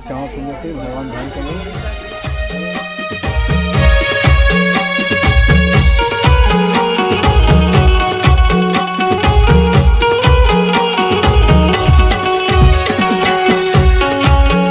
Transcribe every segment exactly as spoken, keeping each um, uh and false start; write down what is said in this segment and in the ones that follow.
क्षमा पुण्य से भगवान ध्यान करें।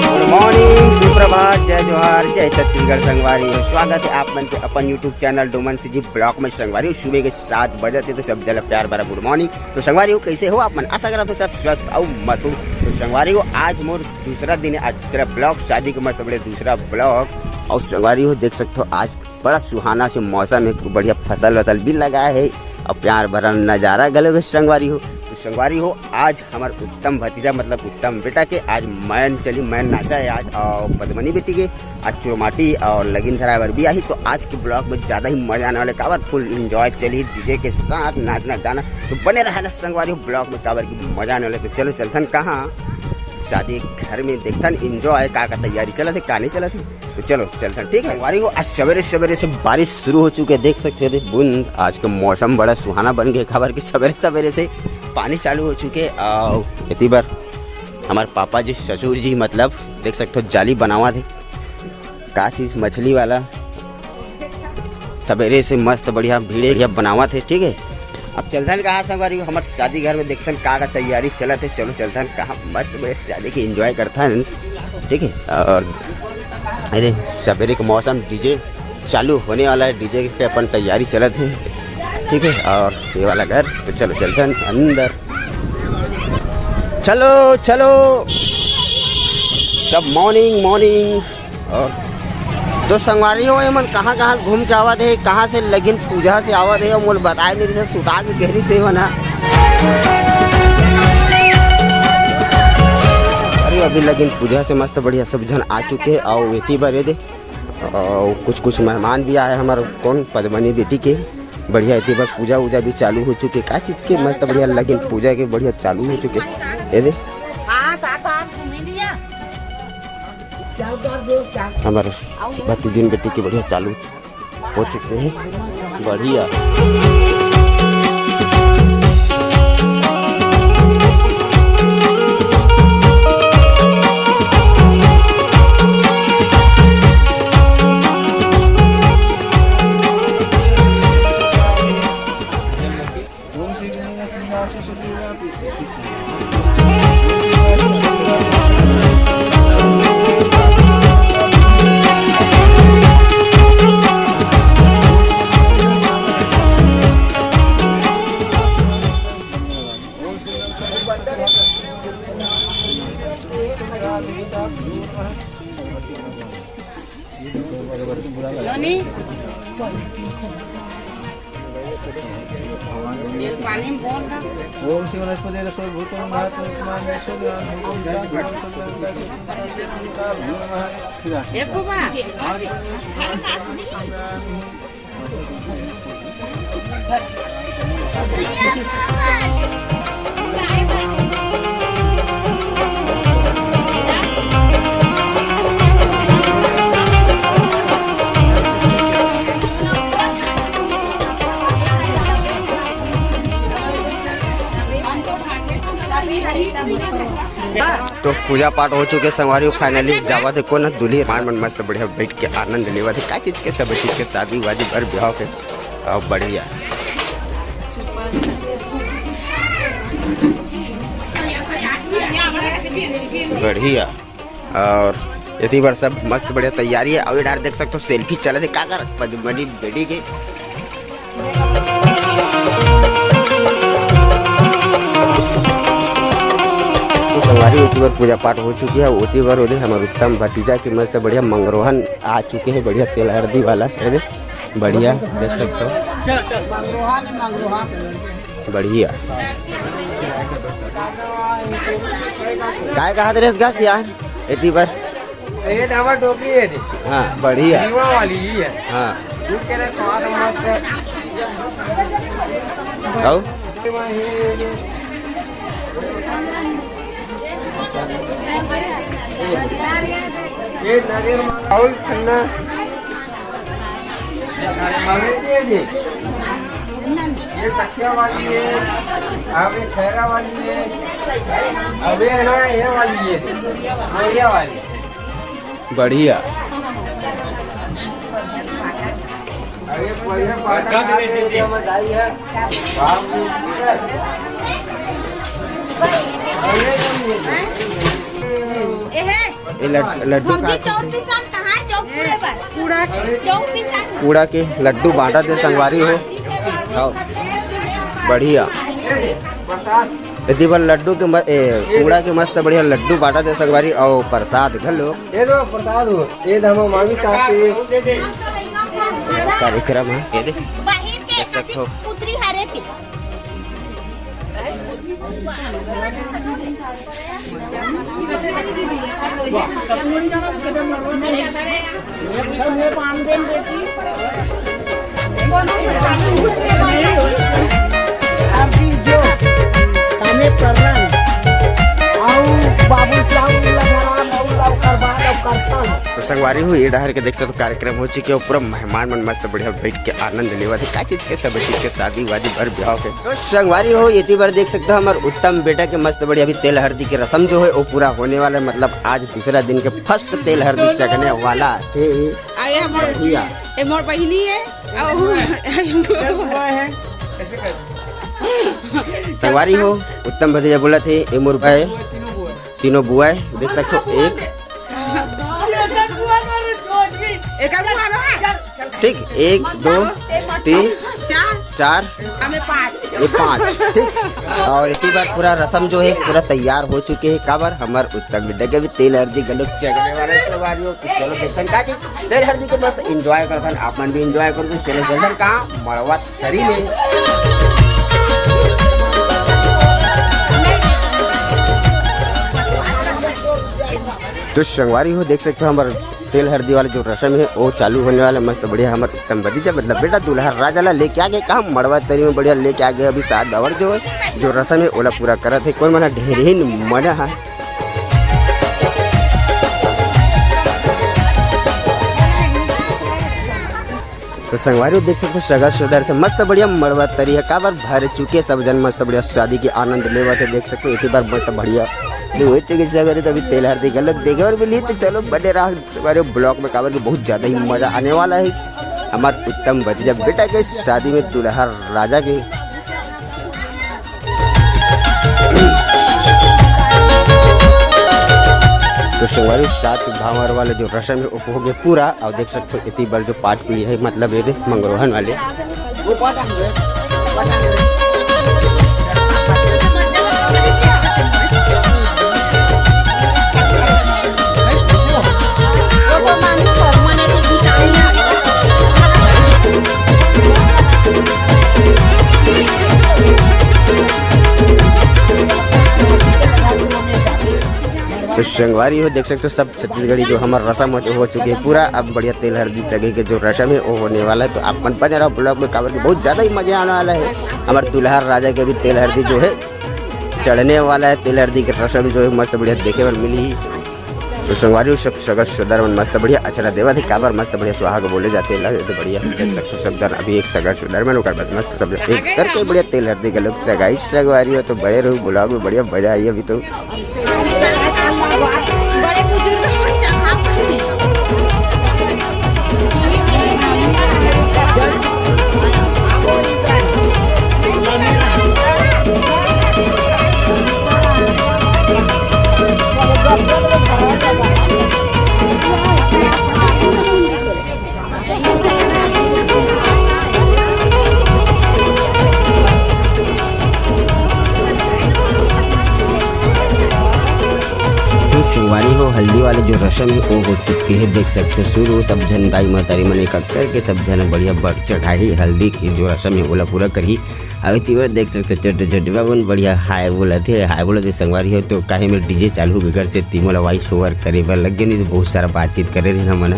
गुड मॉर्निंग, सुप्रभात, जय जोहार, जय छत्तीसगढ़ संगवारी हो। स्वागत है आप मन के अपन YouTube channel Doman CG blog में। संगवारी हो, सुबह के सात बजे थे तो सब जल प्यार भरा गुड मॉर्निंग। तो संगवारी हो, कैसे हो आप मन? आशा करत हो सब स्वस्थ अउ मस्त हो। तो संगवारी हो, आज मोर दूसरा दिन है, आज दूसरा ब्लॉग, शादी के मस्त बड़े दूसरा ब्लॉग। अउ संगवारी हो, देख सकते हो आज बड़ा सुहाना से मौसम है, बढ़िया फसल वसल भी लगा है अउ प्यार भरा नजारा घलो है संगवारी हो। तो संगवारी हो, आज हमर उत्तम भतीजा मतलब उत्तम बेटा के आज मैन चली, मैन नाचा है आज, अउ पद्मनी बेटी के आज चुरमाटी अउ लगिन धराए बर भी आही। तो आज के ब्लॉग में ज्यादा ही मजा आने वाले, काबर फुल एंजॉय चली डीजे के साथ नाचना गाना। तो बने रहा ना संगवारी हो ब्लॉग में, काबर की मजा आने वाले। तो चलो चलथन कहाँ, शादी घर में देखथन एंजॉय का का तैयारी चलत है, का नहीं चलत है। तो चलो चलथन, ठीक है। संगवारी हो, आज सवेरे सवेरे से बारिश शुरू हो चुके, देख सकते हो बूंद। आज का मौसम बड़ा सुहाना बन गया, काबर की सवेरे सवेरे से पानी चालू हो चुके। अउ एती बर हमारे पापा जी, ससुर जी मतलब देख सकते हो जाली बनावा थे, का चीज मछली वाला सवेरे से मस्त बढ़िया भीड़े भैया बनावत हे, ठीक है। अब चलथन कहाँ संगवारी हो, हमर शादी घर में देखथन का का तैयारी चलत है। चलो चलथन कहाँ मस्त बढ़िया शादी के एंजॉय करथन, ठीक है। अउ अरे सवेरे के मौसम डीजे चालू होने वाला है, डीजे के अपन तैयारी चलत है, ठीक है। अउ ये वाला घर तो चलो चलथन अंदर, चलो चलो सब मॉर्निंग मॉर्निंग। अउ तो संगवारी हो, एमन कहाँ कहाँ घूम के आवत हे, कहाँ से लगिन पूजा से आवत हे, अउ मोला बताए नहीं रहिस, सुता के गहरी से होना। अरे अभी लगिन पूजा से मस्त बढ़िया सब झन आ चुके हे, अउ एती बर ये दे, अउ कुछ कुछ मेहमान भी आए हमारे, कौन पद्मनी बेटी के बढ़िया एती बर पूजा उजा भी चालू हो चुके, का चीज के मस्त बढ़िया लगिन पूजा के बढ़िया चालू हो चुके। ये दे हमारे भतीजिन बेटी के बढ़िया चालू हो चुके हैं, बढ़िया। नोनी, ये पानी में बोल ना। ओम शिव वनस्पति रसो भूतो महात्मा। एक बार। तो पूजा पाठ हो चुके संगवारी, फाइनली जावत हे कोन दुल्ही मान मन मस्त बढ़िया बैठ के आनंद लेवत हे। का चीज के, सब चीज के, शादी वादी बर ब्याह के। अउ बढ़िया बढ़िया। अउ एती बर सब मस्त बढ़िया तैयारी हे। अउ ये डार देख सकते हो सेल्फी चलत हे, का कर पद्मनी बेटी के। तो संगवारी ओती बर पूजा पाठ हो चुकी है, ओती बर ओदे हमर उत्तम भतीजा के मस्त बढ़िया मंगरोहन आ चुके हैं, बढ़िया तेल हरदी वाला। ये दे, बढ़िया देख सकते हो। बढ़िया। काय कहा दे रेस गा सियान एती बर? ये तो हमार डोकरी है जी। हाँ, बढ़िया। रीवा वाली ही है। हाँ। दूध के रस स्वाद मस्त है। खाओ। ये नारियल माल और ठंडा। अबे ये जी, ये कच्चा वाली है, अबे खैरा वाली है, अबे है ना ये वाली है, बोरिया वाली। बढ़िया। ये लड-, लड्डू का चौक पिसान कहाँ? चौक पूरे पर। कूड़ा के। चौक पिसान। कूड़ा के लड्डू बांटत हे संगवारी हो। आओ। बढ़िया। एती बर लड्डू के म-, ए, कूड़ा के मस्त बढ़िया लड्डू बांटत हे संगवारी, अउ प्रसाद घलो। ये दो प्रसाद हो, ये दे हमर मामी सास के। कार्यक्रम हे, ये दे। बाहिर के देख सकत हो। पुत्री हरे के। तो संगवारी हो, ये डहर के देख सकत हो कार्यक्रम हो चुके हे, पूरा मेहमान मन मस्त बढ़िया बैठ के आनंद लेवत हे। का चीज के? सब चीज के, शादी वादी, बर ब्याह के। तो संगवारी हो, एती बर देख सकत हो हमर उत्तम बेटा के मस्त बढ़िया अभी तेल हरदी के रसम जो हे वो पूरा होने वाला हे, मतलब आज दूसरा दिन के फर्स्ट तेल हरदी चघने वाला हे। आए हमर बढ़िया। ए मोर बहिनी हे, अउ संगवारी हो, उत्तम भतीजा बोलत हे, ए मोर भाई, तीनों बुआ हे, देख सकत हो, एक, एक बुआ लो है। ठीक, एक, दो, तीन, चार। चार, हमें पाँच। ये पाँच, ठीक। अउ एती बर पूरा रसम जो हे पूरा तैयार हो चुके हे, काबर हमर उत्तम बेटा के भी तेल हरदी घलो चघने वाला हे संगवारी हो। तो चलो देखथन का जी, तेल हरदी के मस्त enjoy करथन, आप मन भी enjoy करो। तो चलो चलथन कहाँ? मड़वा तरी में। तो संगवारी हो, देख सकत हो हमर तेल हरदी वाला जो रसम हे वो चालू होने वाला हे। मस्त बढ़िया हमर उत्तम भतीजा मतलब बेटा दूल्हा राजा ला लेके आ गे कहाँ? मड़वा तरी में बढ़िया लेके आ गे। अभी सात बाबर जो हे, जो रसम हे ओला पूरा करत हे। कोन मन ह? ढेरहिन मन ह। तो संगवारी हो देख सकत हो सगा सोदर से मस्त बढ़िया मड़वा तरी हे, काबर भर चुके सब झन मस्त बढ़िया शादी के आनंद लेवत हे। देख सकत हो एती बर मस्त बढ़िया जो होय चुके संगवारी, तो अभी तेल हरदी घलो देखे बर मिलही। तो चलो बने रहा संगवारी हो vlog में, काबर कि बहुत ज्यादा ही मजा आने वाला हे हमर उत्तम भतीजा बेटा के शादी में दूल्हा राजा के। तो संगवारी हो सात भांवर वाला जो रसम हे वो हो गे पूरा। अउ देख सकत हो एती बर जो पाठ पीढ़ी हे, मतलब ये दे मंगरोहन वाले। तो संगवारी हो देख सकत हो सब छत्तीसगढ़ी जो हमर रसम हो, हो चुके हे पूरा। अब बढ़िया तेल हरदी चघे के जो रसम हे वो होने वाला हे। तो आप मन बने रहो vlog में, काबर कि बहुत ज्यादा ही मजा आने वाला हे। हमर दूल्हा राजा के भी तेल हरदी जो हे चढ़ने वाला हे, तेल हरदी के रसम जो हे मस्त बढ़िया देखे बर मिलही। तो संगवारी हो सब सगा सोदर मन मस्त बढ़िया अचरा देवत हे, काबर मस्त बढ़िया सुहाग बोले जाथे, लगे तो बढ़िया देख सकत हो सब झन अभी एक सगा सोदर मन, ओकर बाद मस्त सब एक करके बढ़िया तेल हरदी घलो चघाही संगवारी हो। तो बने रहो vlog में, बढ़िया मजा आही अभी तो। बड़े बुजुर्ग मन चढ़ा तो संगवारी हो, हल्दी वाले जो रसम हे वो हो चुके हे। देख सकत हो शुरू सब झन दाई महतारी मन एक एक करके सब झन बढ़िया बढ़ चढ़ाही हल्दी के जो रसम हे ओला पूरा करही। अउ एती बर देख सकत हो छोटे छोटे बाबू मन बढ़िया हाय बोलत हे, हाय बोलत हे संगवारी हो। तो काहे में DJ चालू हो गे घर से, ती मोला voice over करे बर लग गे, नहीं तो बहुत सारा बातचीत करे रहे हमन ह।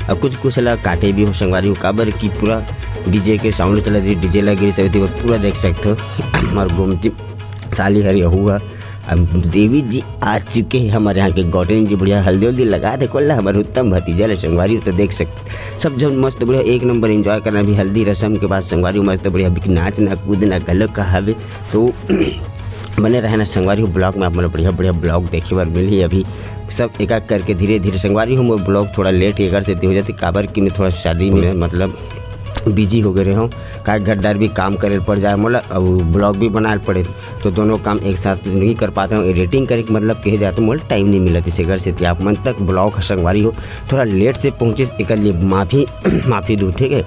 अउ कुछ कुछ ला काटे भी हो संगवारी हो, काबर कि पूरा DJ के sound चलत हे, DJ लगे रहिस, एती बर पूरा देख सकत हो हमर गोमती साली हर यहू ह। अब देवी जी आ चुके हे हमर यहाँ के गौटनी जी, बढ़िया हल्दी उल्दी लगा दे कोल्ला हमर उत्तम भतीजा ले संगवारी हो। तो देख सकत सब झन मस्त बढ़िया एक नंबर enjoy करना। अभी हल्दी रसम के बाद संगवारी हो मस्त बढ़िया अभी नाचना कूदना घलो का हवे। तो बने रहे ना संगवारी हो, ब्लॉग में आप मन बढ़िया बढ़िया ब्लॉग देखे बर मिलही। अभी सब एक एक करके धीरे धीरे संगवारी हो, मोर ब्लॉग थोड़ा लेट एकर सेती हो जाथे, काबर कि मैं थोड़ा शादी में मतलब बिजी हो गए रहे हूँ, का घरदार भी काम करे पड़ जाए मोला, और ब्लॉग भी बनाए पड़े, तो दोनों काम एक साथ नहीं कर पाते हूँ। एडिटिंग करे के मतलब कहे जाए तो मोला टाइम नहीं मिलत, इसे घर से आप मन तक ब्लॉग संगवारी हो थोड़ा लेट से पहुँचे, एक लिए माफ़ी माफ़ी दू, ठीक है।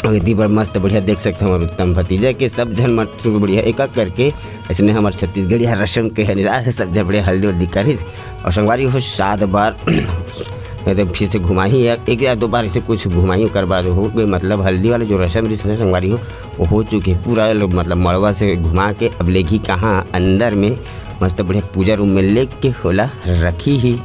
और यदि बार मस्त बढ़िया देख सकते हो हमारे उत्तम भतीजा के सब जन मस्त बढ़िया एक एक करके ऐसे हमारे छत्तीसगढ़िया रस्म के अनुसार से सब जन बढ़िया हल्दी वल्दी करिस। और संगवारी हो सात बार नहीं तो फिर से घुमाही है, एक या दो बार इसे कुछ घुमाही, ओकर बाद हो गए मतलब हल्दी वाले जो रस्म रिस है संगवारी हो, वो हो चुके पूरा लोग मतलब मड़वा से घुमा के अब लेगी कहाँ अंदर में मस्त बढ़िया पूजा रूम में लेके होला रखी ही।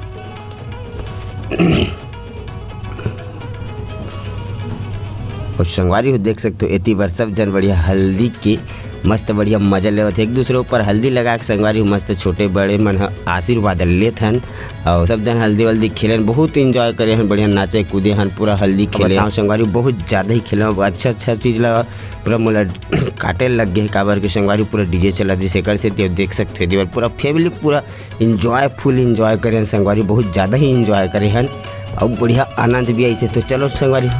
और संगवारी हो देख सकते हो एती बार सब जन बढ़िया हल्दी के मस्त बढ़िया मजा लेवत हे, एक दूसरे ऊपर हल्दी लगा के संगवारी हो मस्त छोटे बड़े मन ह आशीर्वाद लेत हन। और सब जन हल्दी वल्दी खेलन, बहुत एंजॉय करे हन, बढ़िया नाचे कूदे हन, पूरा हल्दी खेले। बताओ संगवारी हो बहुत ज़्यादा ही खेले, अच्छा अच्छा चीज़ ला पूरा मोला काटे लग गए, काबर के संगवारी हो पूरा डीजे चला दिस, एकर से देख सकते हो एती बार पूरा फैमिली पूरा एंजॉय, फुल एंजॉय करे हन संगवारी, बहुत ज़्यादा ही एंजॉय करे हन। और बढ़िया आनंद भी आइसे। तो चलो संगवारी हो,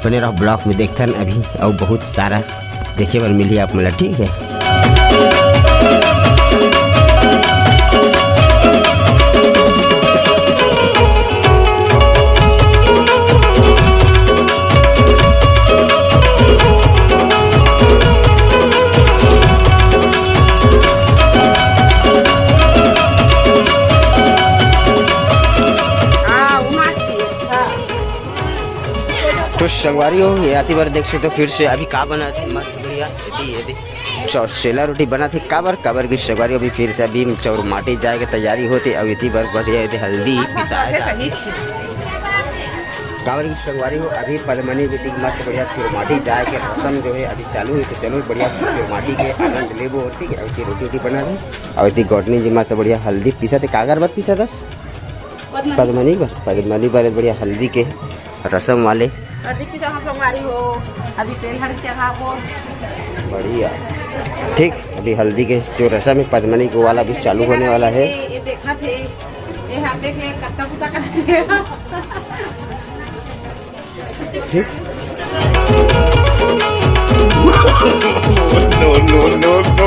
बने रहो ब्लॉग में, देखथन अभी और बहुत सारा देखे बर मिली आप मन ला, ठीक है। हाँ, वो माछ की, हाँ। तो संगवारी हो, ये आती बार देख सकते हो, फिर से अभी का बना थे, मस्त बढ़िया, ये दी, ये दी। चौसेला रोटी बना थे, काबर, काबर की संगवारी हो, अभी फिर से अभी चौरमाटी जाए के तैयारी होते, अब इतनी बार बढ़िया, ये दी हल्दी पिसाए जा। काबर की संगवारी हो, अभी पदमनी बेटी की मस्त बढ़िया चौरमाटी जाए के रसम जो है अभी चालू है, तो चलो बढ़िया चौरमाटी के आनंद लेबो, ठीक है। अभी रोटी वोटी बना थे, और इतनी गौटनी जी मस्त बढ़िया हल्दी पिसा थे, कागर बात पिसा था पदमनी। पदमनी बर, पदमनी बर बढ़िया हल्दी के रसम वाले। हल्दी की जगह संगवारी हो, अभी तेल हल्दी चढ़ाबो। बढ़िया। ठीक, अभी हल्दी के जो रसम है पदमनी को वाला भी चालू होने वाला है। ये, ये देखा थे, ये हाथ देख ले, कत्ता कुत्ता कर ठीक। No, no, no, no।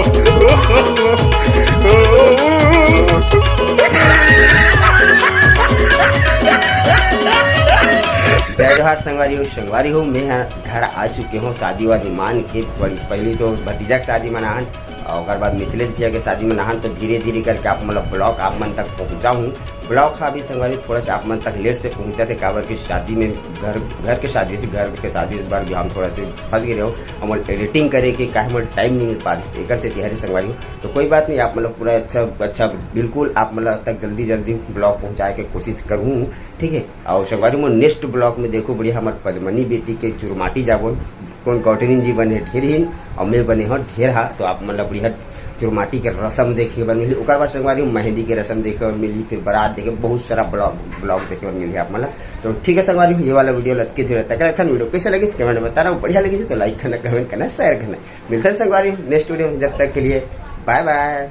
जय जोहार संगवारी हो, संगवारी हो, मैं ह घर आ चुके हूँ शादी वादी मान के। बड़ी पहली तो भतीजा के शादी मनाहन, और ओकर बाद मिथिलेश भैया के शादी मनाहन। तो धीरे धीरे करके आप मतलब ब्लॉग आप मन तक पहुँचाहूँ। ब्लॉग हा अभी संगवारी थोड़ा सा आप मन तक लेट से पहुँचा थे, काबर के शादी में घर, घर के शादी से, घर के शादी बर भी हम थोड़ा से फंस गए रहो। हम एडिटिंग करे के काहे मोला टाइम नहीं मिल पा रही, एकर से तिहारी संगवारी हो। तो कोई बात नहीं, आप मतलब पूरा अच्छा, अच्छा बिल्कुल आप मतलब तक जल्दी जल्दी ब्लॉग पहुँचाए के कोशिश करूँ, ठीक है। और संगवारी हो नेक्स्ट ब्लॉग में देखो बढ़िया हमार पद्मनी बेटी के चुरमाटी जाबो, कौन गौटनी जी बने ढेर हिन और मैं बने हो ढेर हा। तो आप मतलब बढ़िया चुरमाटी के रसम देखे बर मिली, ओकर बाद संगवारी हो मेहंदी के रसम देखे बर मिली, फिर बारात देखे, बहुत सारा ब्लॉग, ब्लॉग देखे बर मिली आप मतलब। तो ठीक है संगवारी हो, ये वाला वीडियो लतके धीरे तक रखन। वीडियो कैसे लगी कमेंट में बताना, बढ़िया लगी तो लाइक करना, कमेंट करना, शेयर करना। मिलते हैं संगवारी हो नेक्स्ट वीडियो में, जब तक के लिए बाय बाय।